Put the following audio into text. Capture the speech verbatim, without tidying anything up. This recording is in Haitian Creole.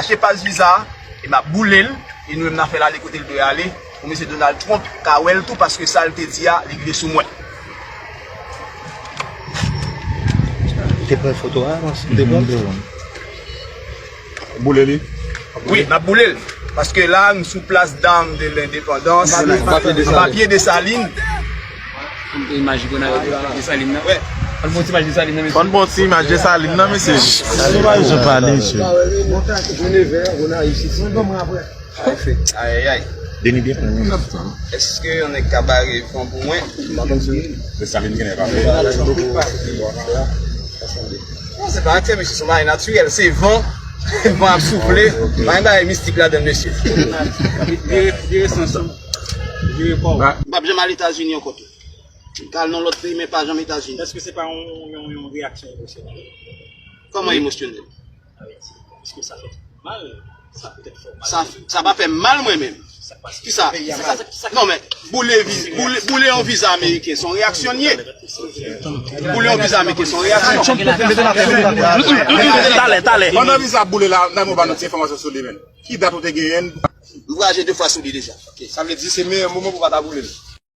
Achte pas viza a, e m ap boule l, e nou menm n a fè l ale kote l dwe ale, pou mesye Donald Trump ka wè l tou, paske sa l te di a, li rive sou mwen. Ou te pran foto a, Rans? Ou te pran? Boule li. Wi, n ap boule l. Paske la, nou sou Place d'Armes de l'Indépendance. Anba pye Desalin. Imaj Desalin nan. Wè. Ann bon ti imaj Desalin nan, mesye. Ann bon ti imaj Desalin nan, mesye. Sa yo pale, mesye. Ayayay. Denis byen pran yon. Èske yon nèg ka bare van pou mwen? Desalin genlè pa. Non, se pa aktè, mesye, se yon bagay natirèl. Se van. Van ap soufle. Pa gen bagay mistik ladan l, mesye. Vire, vire sans ou. Vire kò w. M p ap janm al Etazini ankò tou. M ka al nan lòt peyi, men pa janm Etazini. Èske se pa yon, yon, yon reyaksyon emosyonèl? Kòman emosyonèl? Èske sa fè mal? Sa petèt fè w mal. Sa, sa pa fè m mal, mwen menm. Kisa? Non, men, boule, vi- boule, boule yon viza ameriken, se yon reyaksyon l ye. Boule yon viza ameriken, se yon reyaksyon. Talè, talè. Pandan viza ap boule la, n a mwen ba nou ti enfòmasyon sou li, men. Ki dat ou te genyen? M vwayaje de fwa sou li deja. Sa vle di se meyè moman pou w pa ta boule l.